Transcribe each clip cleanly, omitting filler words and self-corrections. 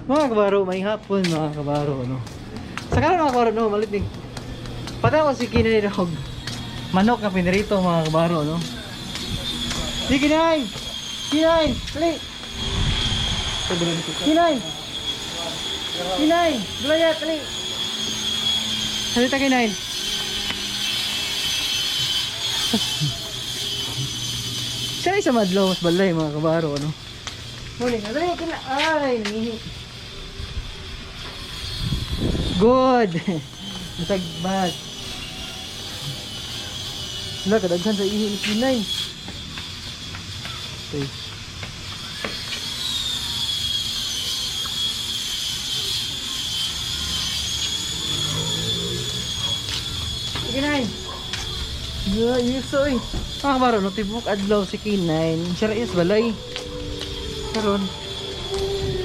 Mga kabaro, may hapon mga kabaro, no. Sa karon mga kabaro, no, malit ni. Pataw ko si Kinay og manok na pinirito mga kabaro, no. Di Kinay! Kinay! Dali! Kinay! Kinay! Dulayat, dali! Salita Kinay! Siya isa madlaw, mas balay mga kabaro, no. Muli, dali, Kinay! Ay, nangihi. Good. Matagbat. Wala, kadaghan sa ihi ni Kinay. Okay. Kinay. Yeah, yuso eh. Mga kabaro, no, tibok adlaw si Kinay. Siya is balay. Karon.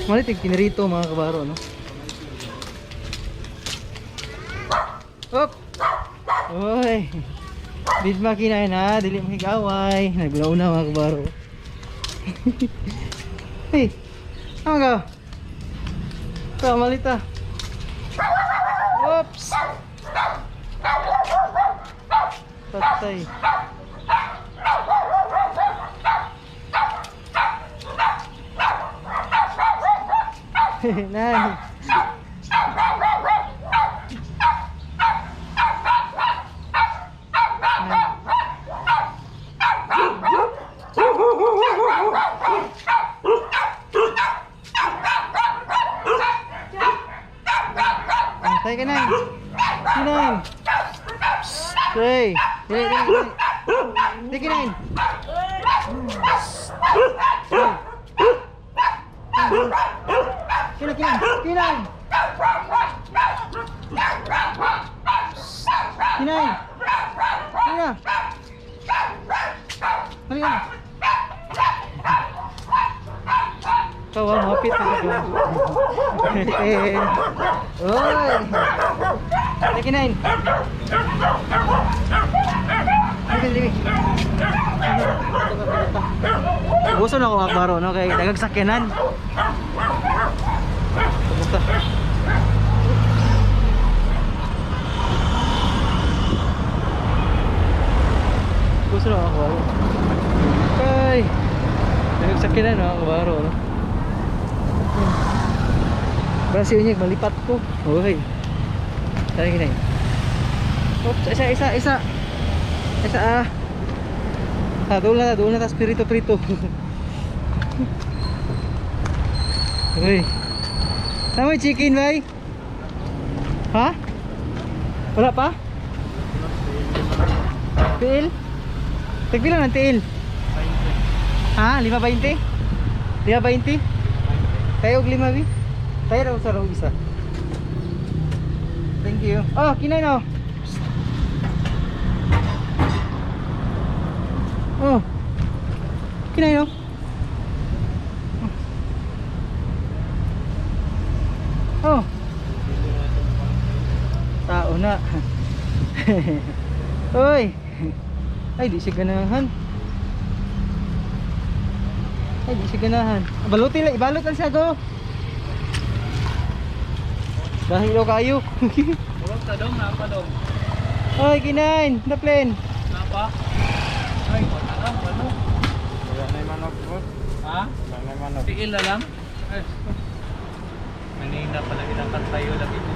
Malit yung kinirito mga kabaro, no? Op! Oy! Bid makinay na, dili makigaway. Nagulaw na mga kabaro. Hey! Ano ka? Ito, malita. Oops! Patay. Nay! Tay ka na. Kinain. Tay. Dili, dili, dili. Dili, kinain. Kinain, kinain. Kinain. Kinain. Kinain. Halika na. Ikaw ah, mapit na ikaw. Eh. Oy. Tay, kinain. Dili, dili. Gusto na ako akbaro, no? Kay dagag sakyanan. Kumusta? Gusto na ako akbaro. Kay dagag sakyanan, no? Akbaro, no? Basta yun yung malipat ko. Okay. Tara kinain. Oops, isa, isa, isa. Isa ah. Ah, doon na, tas prito prito. Uy. Tama yung chicken, bay? Ha? Wala pa? Tiil? Tagpila ng tiil? Ha? 5.20? 5.20? Tayo og lima, bi? Tayo raw sa raw isa. Thank you. Oh, kinay no. Oh. Kinay no. Oh. Tao na. Oy. Ay, di siya ganahan. Ay, di siya ganahan. Balutin lang, ibalot lang siya go. Dahil daw kayo. Huwag ka dong, napa dong. Oy, kinain, the plane. Napa? Ay, wala lang, wala. Wala na yung manok, boss. Ha? Wala na yung manok. Tiil na lang? Ay, manina pala ilang tayo lang ito.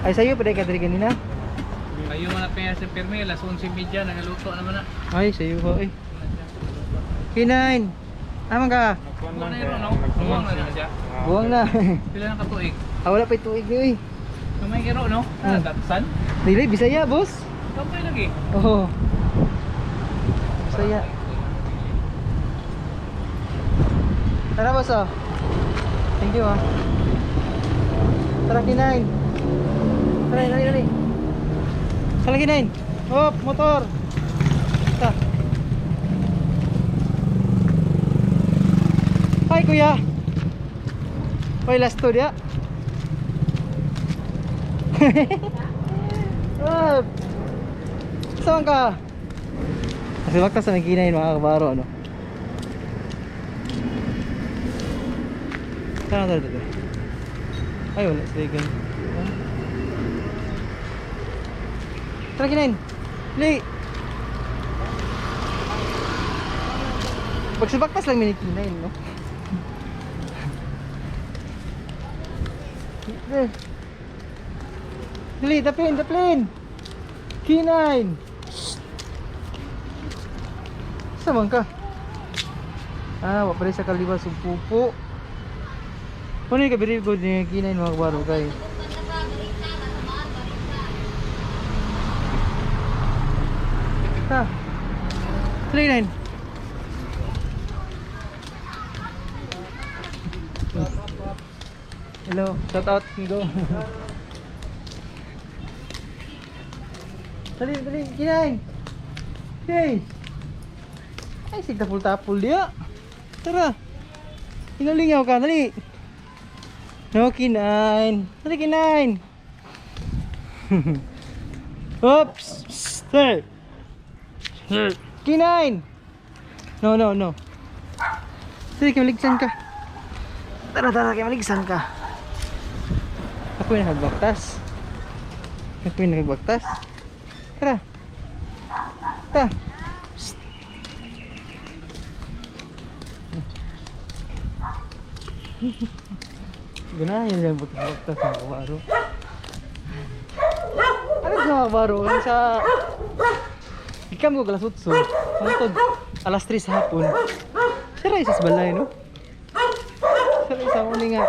Ay, sa'yo, pwede ka diri kanina. Kayo man na kaya sa pirmi, alas 11:30, nagaluto naman na. Ay, sa'yo ko, eh. Kinain. Tama ka. Nagkuhan Buwang lang na kaya. yun, no? Nagkuhan Buwang na siya. na siya. Ah, Buwang na. Pila na katuig? Ah, wala pa tuig ni, uy. Kamay iro, no? Ah, datsan? Dili, Bisaya, boss. Kamay lagi. Oo. Bisaya. Tara, boss, oh. Thank you, ah. Tara, kinain. Tara, dali, dali. Tara, kinain. Hop, motor. Ta. Hi, kuya. Hoy, last two dia. Up. Saan ka? Kasi bakta sa nagkinain mga kabaro, ano? Tara, tara, tara. Ay, wala sila gan. Tara, kinain. Dali. Pagsabaktas lang may kinain, no? Dali. Dali, taplin, taplin. Kinain. Sa man ka? Ah, wa pala sa kaliwa sugpupo. Kuno ka very good ni kinain mga kabaro kay. Ta. 39. Hello, shout out Kigo. Dali, dali, kinain. Hey. Ay, sig tapul-tapul dia. Tara. Inalingaw ka, dali. No, kinain. Dali, kinain. Oops. Stay. Kinain. No, no, no. Dali, kamaligsan ka. Tara, tara, kamaligsan ka. Ako yung nakagbaktas. Ako yung nakagbaktas. Tara. Tara. Psst. Ganahan lang baktas mga kabaro. Ano sa mga kabaro? Ano sa... Ikam ko alas 8. Hangtod alas 3 sa hapon. Sira isa sa balay, no? Sira isa uli nga.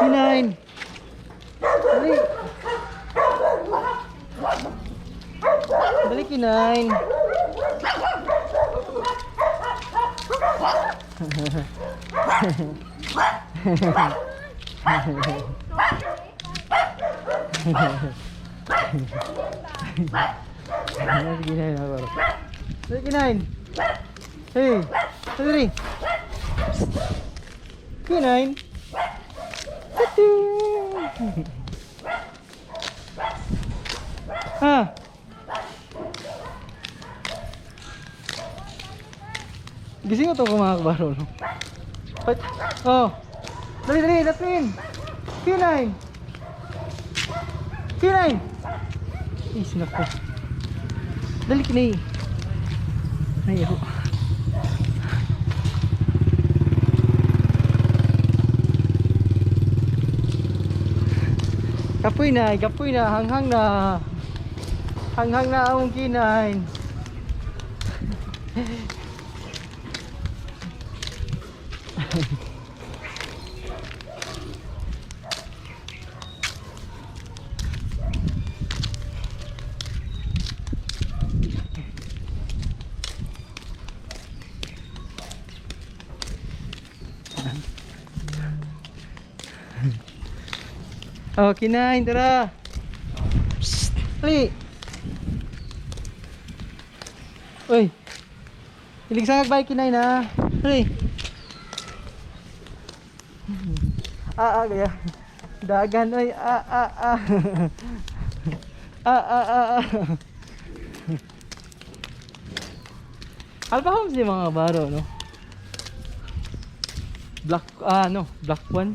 Nine. Dali. Dali, kinain. Dali, kinain ako. Dali, kinain. Hey, dali. Kinain. Tutu. Ha? Gising ko to kung mga kabaro, no? Pat, oh. Dali, dali, lapin. K9. K9. Ay, sinako. Dali, kinay. Ay, ako. Kapoy na, hanghang na. Hanghang na akong kinain. Oh, kinain, tara. Psst, ali. Uy. Ilig sa bike kinain ha. Ali. Ah, ah, gaya. Dagan, oy. Ah, ah, ah. Ah, ah, ah, ah. Alpha Homes din mga baro, no? Black, ah, no. Black one.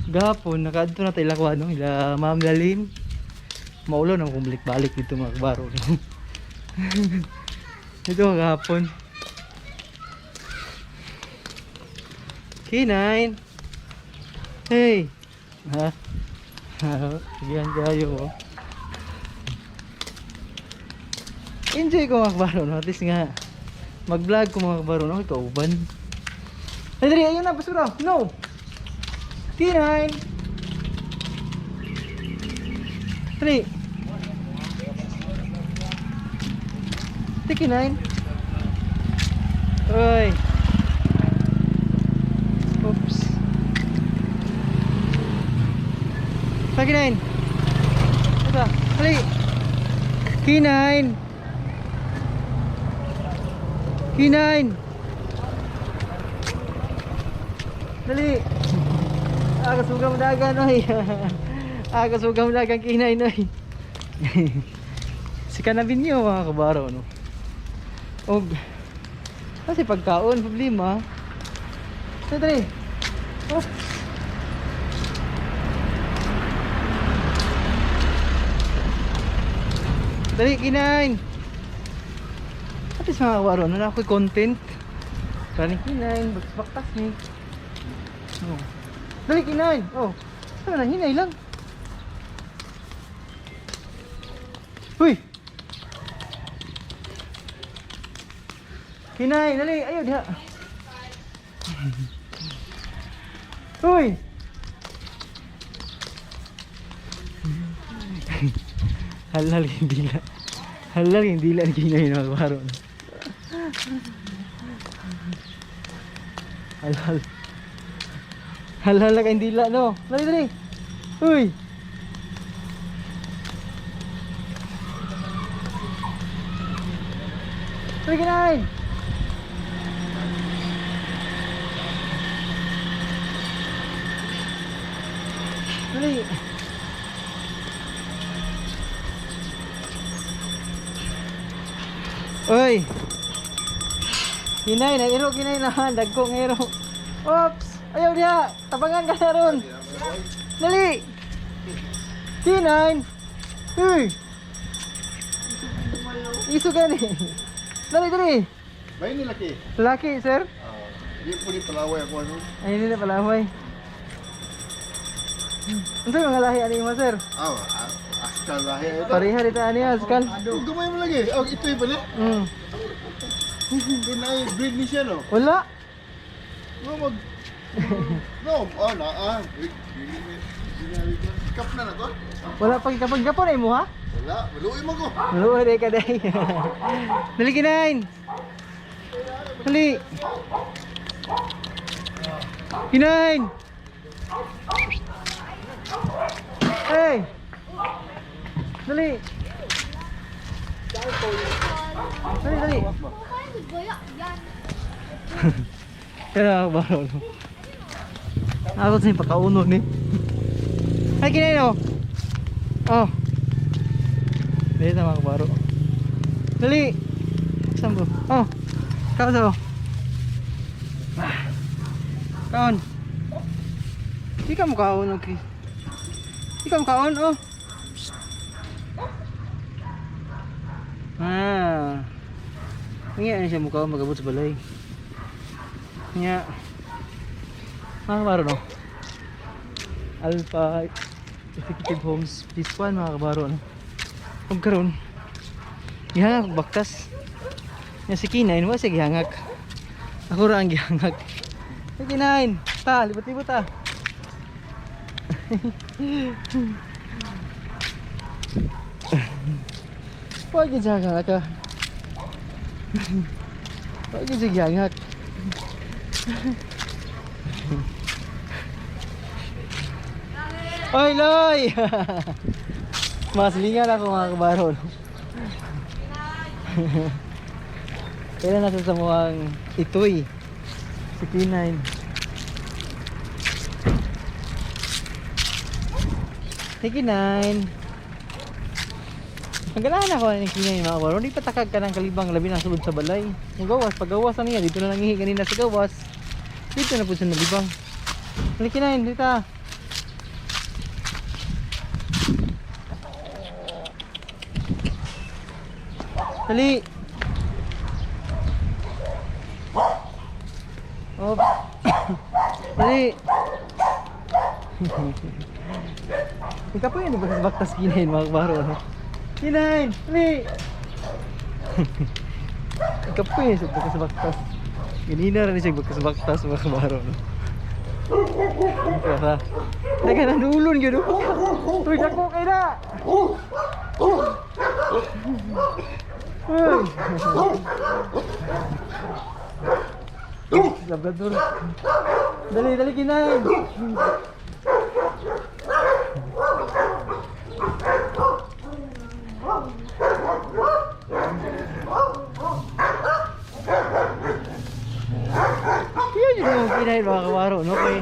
Gapon, nakaadto na tayo lakwa, no? Ila Ma'am Lalin. Maulo na akong balik-balik dito mga kabaro. No? Dito gahapon. K9. Hey. Ha? Sige kayo oh. Enjoy ko mga kabaro, no? At least nga mag-vlog ko mga kabaro, no? Ikaw uban. Ay, dali, ayun na, basura. No. T9. 3. Tiki 9. Uy. Oops. Tiki 9. Ito. Hali. K9. K9. Dali. Ah, kasugam dagan oy. Ah, kasugam dagan K9 oy. Si Kanabinyo mga kabaro no. Og Kasi pagkaon, problema. Dali. Oh. Dali, kinain. At least mga kabaro, na ako'y content. Kaning kinain, baktas ni. Oh. Dali, kinain. Oh. Ano na, hinay lang. Uy! Kinay, dali, ayaw diha. Uy! Halal yung dila. Halal yung dila ni Kinay mga kabaro. Halal. Halal na kayong dila, no? Dali, dali. Uy! Dali, Kinay! Dali. Uy! Kinay, nairo kinay na. Dagko ng iro. Oops! Ayaw diha! Tabangan ka na ron! Dali! Kinay! Uy! Iso ka ni. Dali, dali! May nilaki. Laki, sir. Ah, di po ni palaway ako ano. Ayun nila pala, hoy. Ano yung mga lahi ani mo, sir? Ah, askal lahi ito. Pareha dito ani askal. Oh, gamay mo lagi. Oh, ito yung pala. Doon ay breed ni siya no. Wala. No mag No, oh na ah. Kap na na to. Wala pag kapag gapon ay mo ha? Wala, maluoy mo ko. Maluoy day ka day. Dali kinain. Dali. Kinain. Hey. Dali. Dali, dali. Kaya ako baro no. Ako sa pagkauno ni. Ay kinain oh. Oh. Dali na mga kabaro. Dali. Saan bro? Oh. Kaon sa Kaon. Di ka mo kaon, okay. Di ka mo kaon, oh. Psst. Ah. Nga na siya mukha magabot sa balay. Nga. Mga kabaro, no? Alpha Executive Homes Phase 1 mga kabaro, no? Ug karon gihangak og baktas. Nya si Kinain wa siya gihangak. Ako ra ang gihangak. Si Kinain, ta libot-libot ta. Wa gyud siya hangak ka. Wa gyud siya gihangak. Oy, Loy! Maslingan ako mga kabaro. No? Kailan nasa sa mukhang itoy? Si P9. Hey, K9. Ang ganahan ako ng K9 mga kabaro. Hindi patakag ka ng kalibang labi ng sulod sa balay. Ang gawas, paggawas na niya. Dito na nangihi kanina sa gawas. Dito na po siya nalibang. Hali K9, dito. Dali. Oops. Dali. Ikaw po yun, baktas baktas kinain mga kabaro. Ano? Kinain! Dali! Ikaw po yun, baktas baktas. Ganina rin siya baktas baktas mga kabaro. No? Tara. Teka, nandulon yun. Uy, dako kayo na! Uy! Labrador. Dali, dali, kinain. Yun yung mga kinain mga kawaro, no? Kay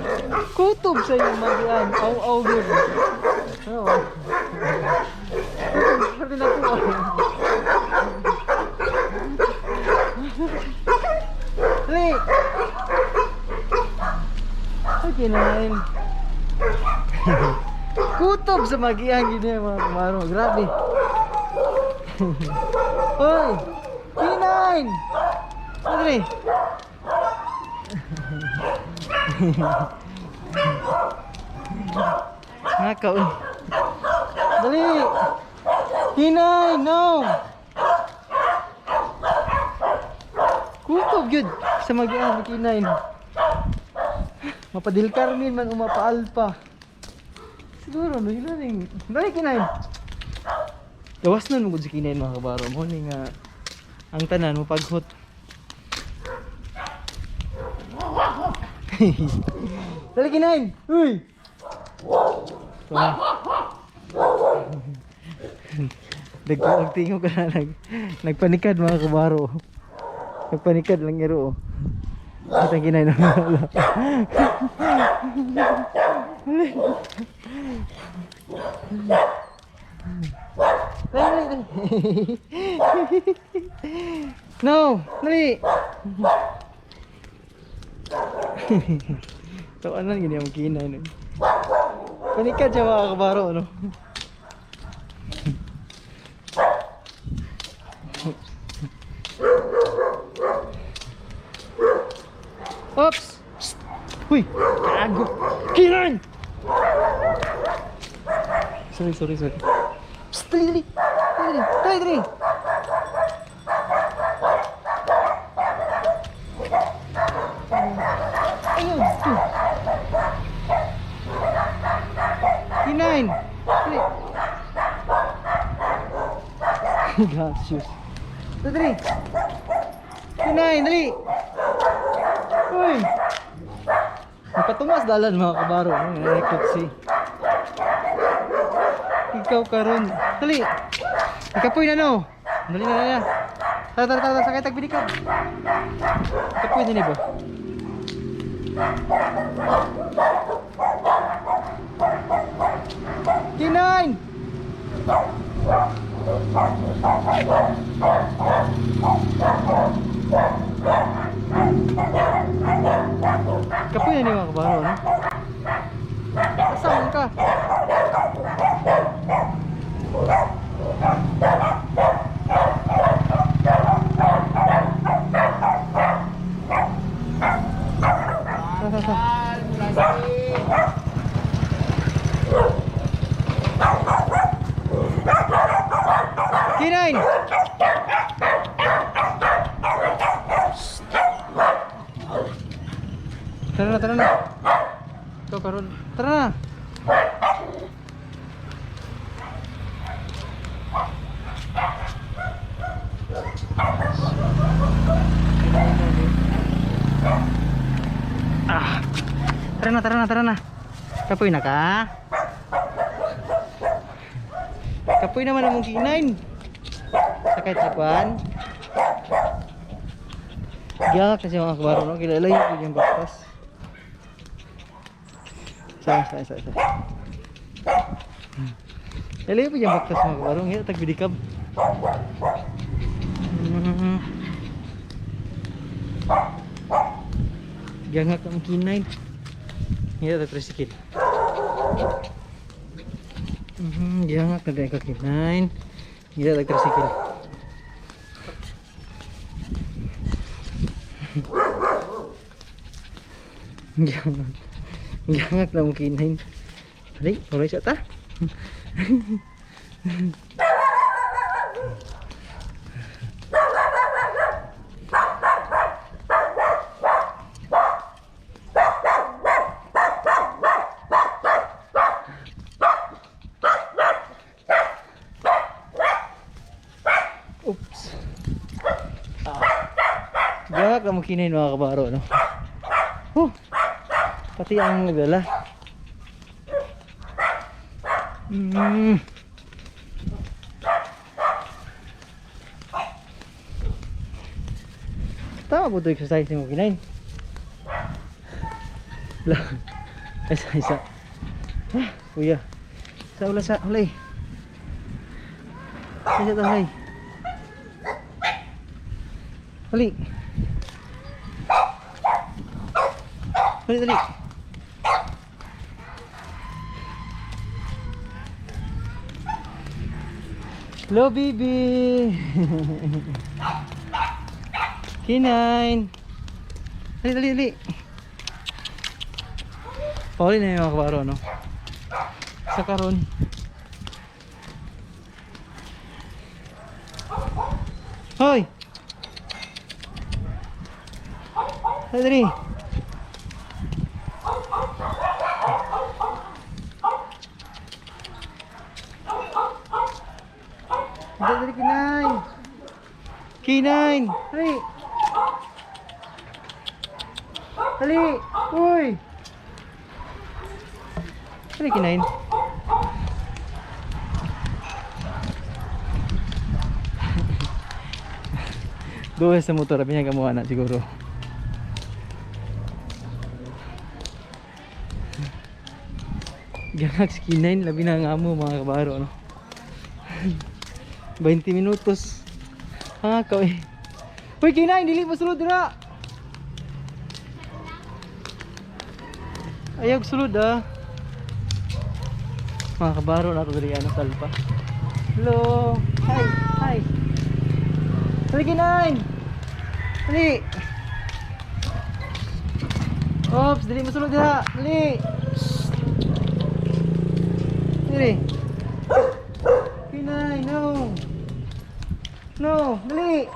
kutob sa inyong magian. Aw, aw, good. Oo. Kutob, pwede na po. Kinain. Kutob sa magiang gini mga kumaro. Grabe. Hoy! Kinain! Madre! Nakaw. Dali! Kinain! No! Kutob yun! Sa magiang kinain. Mapadil Carmen man umapaalpa. Siguro no ila ning. Dali kinain. Gawas nun mo gud si kinain mga kabaro mo ni nga ang tanan mo paghot. Dali kinain. Uy. Ito na. Nagkuwag tingog ka na nagpanikad mga kabaro. Nagpanikad lang iro. Kita kinain na wala. Dali, dali, dali. No, dali. Tawanan gini ang kinay no. Panikad siya mga kabaro no. Oops! Psst! Uy! Gago! Kinan! Sorry, sorry, sorry. Psst! Dali, dali! Dali, dali! Dali, dali! Ayun! Ito! Kinain! Dali! Gosh, dali, dali! Kinain, dali! Uy! Napatumas dalan mga kabaro. No? Narekot si. Ikaw karon. Dali! Ikapoy na no! Dali na, dali na. Tara, tara, tara, sakay tagbinikab. Ikapoy na ni ba? Kinain! Kapoy na ni mga kabaro, no? Saan ka? Tara, tara, tara. Kinain! Tara na, tara na. Ikaw karon. Tara na. Ah. Tara na, tara na, tara na. Kapoy na ka? Kapoy naman among kinain. Sakit sa kwan. Gyak kasi mga kabaro no, kilala yung yung baktas. Sa sa sa sa. Lalayo pa yung baktas mga kabaro, ang hirap tagbidikab. Gangak ang kinain. Hirap tag tricycle. Gangak na din ka kinain. Hirap tag tricycle. Gangak. Gangak na mong kinain. Dali, tuloy siya ta. Oops. Ah. Gangak na mong kinain mga kabaro, no? Huh. Pati ang nagdala. Tama po ito exercise ni mo kinain. Lang. Isa, isa. Ah, kuya. Sa ula sa ulay. Isa ta ulay. Dali. Dali, dali. Hello, baby. K9. Dali, dali, dali. Pauli na yung mga kabaro, no? Sa karon. Hoy! Dali, dali. Dali, dali, K9. K9! Dali! Dali! Uy! Dali, K9. Duha sa motor, abi niya kamuha na siguro. Ganak si K9, labi na ang amo mga kabaro, no? 20 minutos. Ah, kaw eh. Uy, K9, dili mo sulod dira. Ayaw sulod ah. Mga kabaro na ito diri ano salpa. Hello. Hi. Hi. Dali K9. Dali. Oops, dili mo sulod dira. Dali. Psst. Dili. K9, no. No, dali.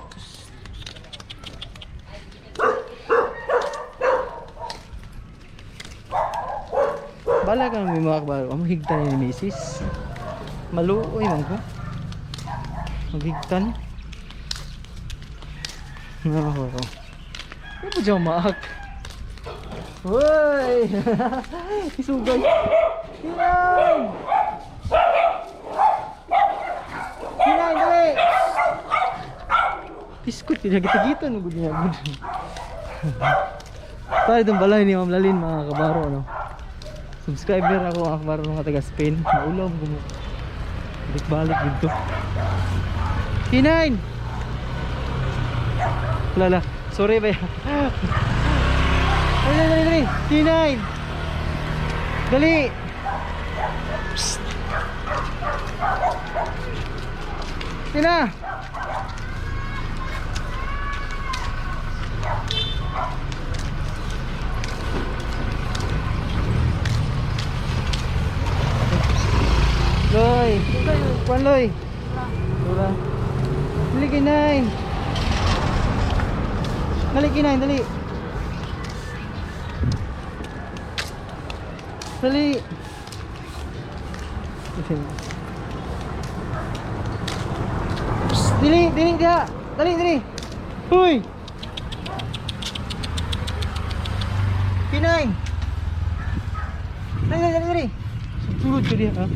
Bala ka may mga kabaro. Ang higtan ni misis. Maluoy man ko. Maghigtan. Nako. Ano po dyan maak? Hoy! Isugay. Hinay! Hinay, dali! Piskot, pinagitagitan mo gud niya gud. Tayo itong balay ni Ma'am Lalin mga kabaro no. Subscriber ako mga kabaro mga taga Spain. Maulaw mo. Balik-balik dito. K9! Wala la. Sorry ba? Dali, dali, dali. K9! Dali! Psst. Tina! Loy! Kuan Loy! Wala. Dali K9! Dali K9, dali! Dali! Psst, dili, dili diha. Dali, dili. Huy. K9. Dali, dali, dali, dali. Sulod ka diha, ha?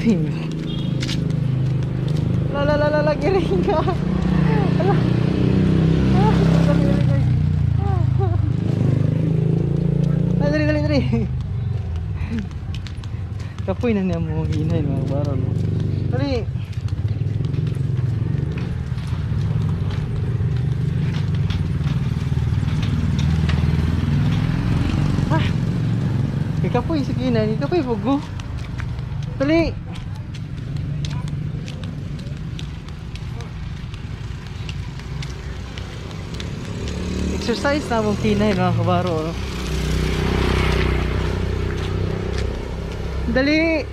Tim. La la la la la giring ka. Ala. Ah, dali, dali, dali. Ah, dali, dali, dali. Kapoy na niya mo hinay mga kabaro no. Dali. Ah. Ikapoy si Kinay, ikapoy pugo. Dali. Exercise na mong Kinay mga kabaro. No? Dali.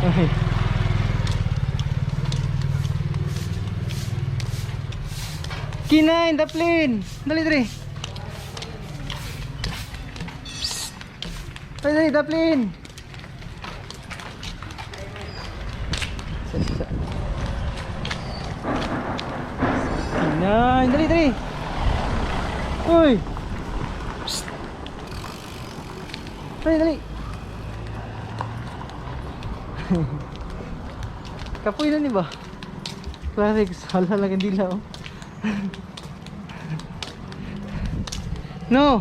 Ay. K9, daplin. Dali, dali. Psst. Dali, dali, daplin. Sa, sa, sa. K9, dali, dali. Uy. Psst. Dali, dali. Kapoy na ni ba? Klase, sala lang ang dila oh. No!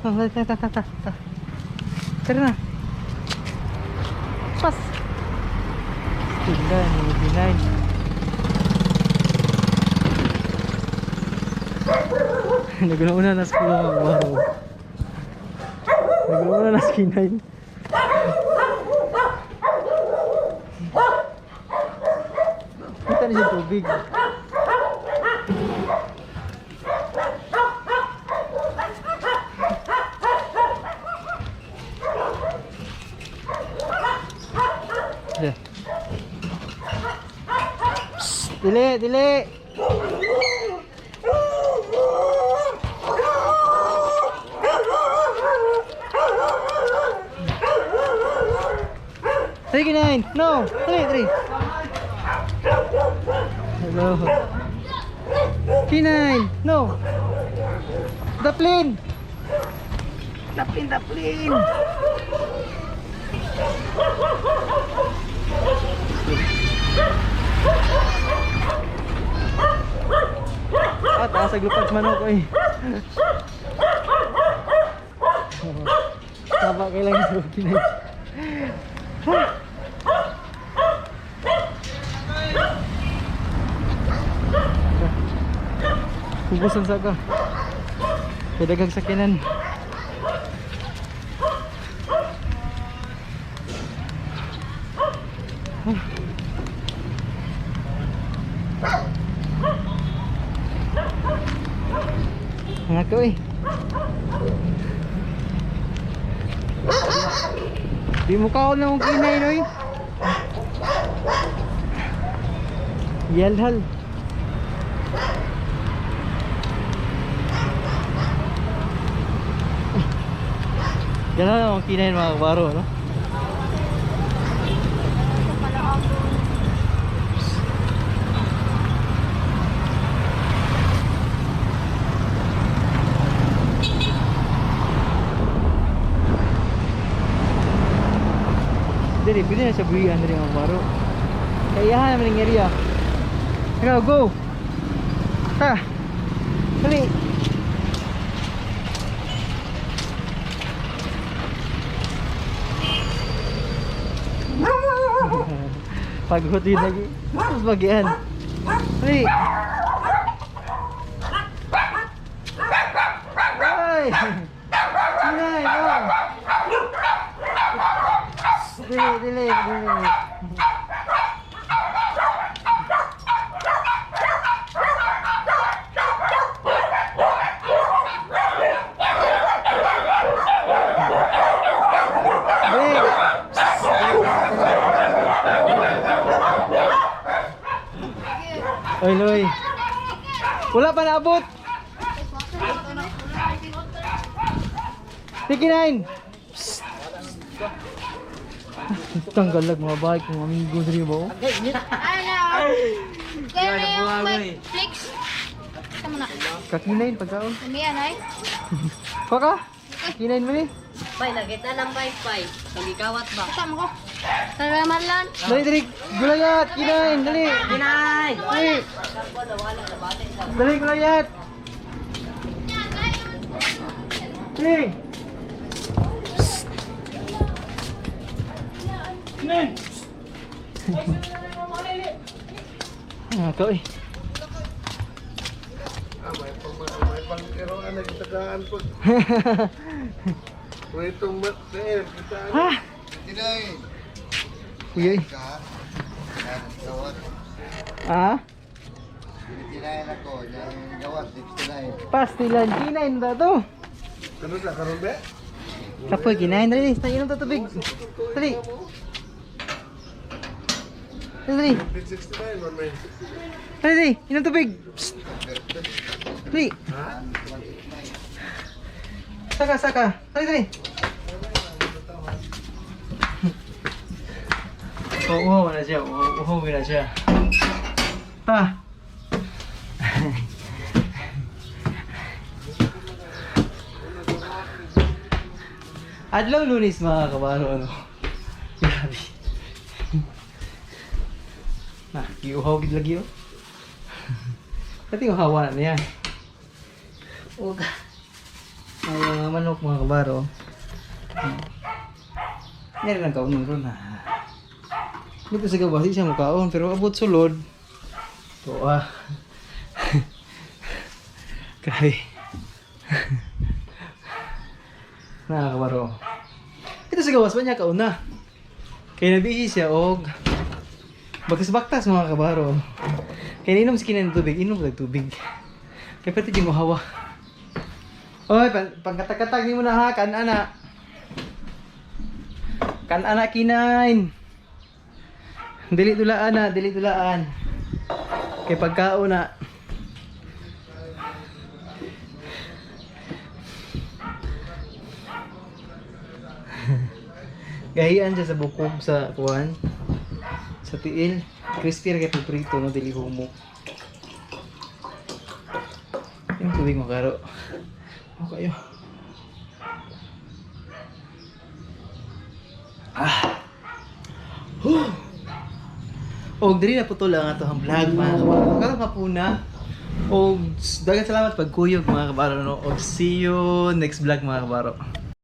Oh, ta, ta, ta, ta, ta. Tara na. Pas! Tingnan, 89. Naguna-una na sa kulang ang baro. Naguna-una na sa K9. ni siya tubig. Yeah. Psst, dili, dili. 39. No, three, three. Hello. 39. No. The plane. The plane, the plane. Ah, taas ang lupad manok eh. Taba kailangan sa kinay. Hubusan sa ka. Kay daghang sakinan. Mga ko eh. Di mo kaon na akong kinay noy. Yalhal. Yalhal akong kinay mga kabaro, no? Dili, pwede na siya buwian diri mga kabaro. Kaya iyahan naman ang area. Ikaw, go! Ha! Dali! Pagod din lagi. Tapos bagian. Dali! Ay! Inay, no! Dili, dili, dili. Dili. Oy, Loy. Wala pa naabot. 39. Tanggal lag mga bike, mga amigo diri ba? Oh? Ano? Kaya na yung may flakes. Tama na. Kakinain pagkaon. Umiyan ay. Paka? Kinain mo ni? Bay, nakita ng bay, bay. Pagikawat ba? Tama ko. Tara Marlon. Dali dali, gulayat, kinain, dali. Kinay! Dali. Dali gulayat. Dali. Ah, ikaw eh. Ah, may pang may pangkiroan na kitagaan po. Pwetong mat eh, kitaan. Ha? Tinay. Kuya eh. Ka. Yan, gawat. Ah? Tinayan ako, yung gawat 69. Pastilan, kinain ba to? Ano sa karon be? Kapoy, kinain. Dali, dali. Inom ta tubig. Dali. Dali, dali. 69 man may. Dali, dali. Inom tubig. Psst. Dali. Saka, saka. Dali, dali. Oh, uhaw na siya. Uhaw na siya. Ta. Adlaw Lunes mga kabaro ano. Grabe. Na, giuhaw gid lagi oh. Pati uhawa na niya. Ug ang mga manok mga kabaro. Meron lang kaon ron ha. Hindi pa sa gawas, di siya mukaon, pero abot sulod. To ah. Grabe. Nakakabaro. Ito sa gawas ba niya kauna? Kaya nabisi siya og Baktas-baktas mga kabaro. Kaya inom si Kinay ng tubig, inom lang tubig. Kaya pwede di mo hawa. Oy, pangkatakatag ni mo na ha, kanana. Kanana kinain. Dili dulaan na, dili dulaan. Kay pagkaon na. Gahian siya sa bukog sa kuan. Sa tiil. Crispy ra kay pagprito no dili humok. Yung tubig mo karo. Okay. Ah. Huh. Og diri na putol ang ato ang vlog mga kabaro. Karon hapuna. Og daghang salamat pagkuyog mga kabaro no. Og see you next vlog mga kabaro.